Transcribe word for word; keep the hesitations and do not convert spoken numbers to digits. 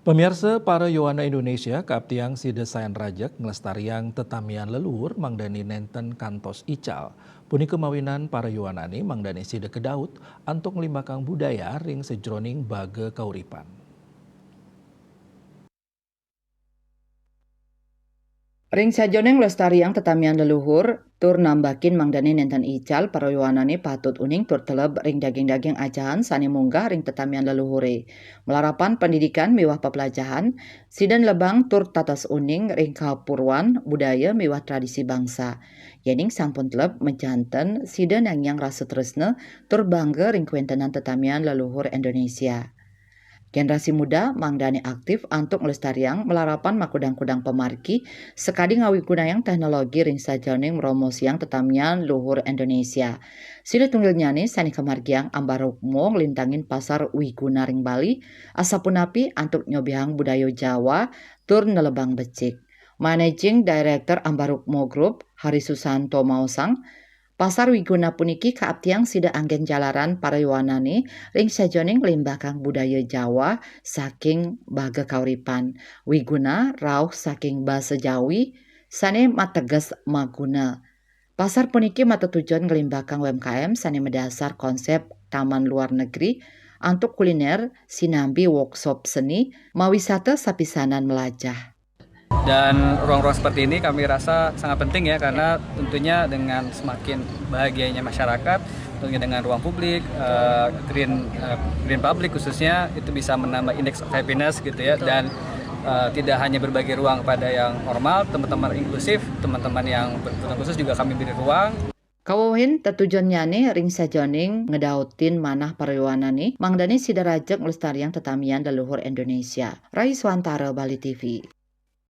Pamiarsa, para yowana Indonesia, kaaptiang sida sayan rajeg nglestariang tetamian leluhur mangdani nenten kantos ical. Punika mawinan para yowanane mangdani sida kedaut antuk nglimbakang budaya ring sajroning baga kauripan. Ring sajeroning nglestariang tetamian leluhur, tur nambakin mangdane nenten ical, para yowanane patut uning tur teleb ring daging-daging ajahan sane munggah ring tetamian leluhure. Malarapan pendidikan miwah pepelajahan, sida nlebang tur tatas uning ring kapurwan, budaya miwah tradisi bangsa. Yening sampun teleb majanten, sida nangiang rasa tresna tur bangga ring kawentenan tetamian leluhur Indonesia. Generasi muda mangdane aktif antuk nglestariang malarapan makudang-kudang pamargi, sakadi ngawigunayang teknologi ring sajeroning mromosiang tetamian luhur Indonesia. Sida tunggilnyane sane kamargiang ambarukma nglintangin pasar Wiguna ring Bali, asapunapi antuk nyobihang budaya Jawa tur nelebang becik. Managing Director Ambarukma Group, Hari Susanto maosang, pasar Wiguna puniki kaaptiang sida anggen jalaran para yowanane ring sajeroning nglimbakang budaya Jawa saking baga kauripan. Wiguna rauh saking basa Jawi sane mateges maguna. Pasar puniki matetujon nglimbakang U M K M sane madasar konsep Taman Luar Negeri antuk kuliner, sinambi workshop seni, mawisata sapisanan melajah. Dan ruang-ruang seperti ini kami rasa sangat penting ya, karena tentunya dengan semakin bahagianya masyarakat, tentunya dengan ruang publik, eh, green, eh, green public khususnya, itu bisa menambah index of happiness gitu ya. Dan eh, tidak hanya berbagi ruang kepada yang normal, teman-teman inklusif, teman-teman yang berkebutuhan khusus juga kami beri ruang. Kawewehin tetujonnyane ring sajeroning ngedautin manah para yowanane, mangdane sida rajeg nglestariang tetamian leluhur Indonesia. Rai Swantara, Bali T V.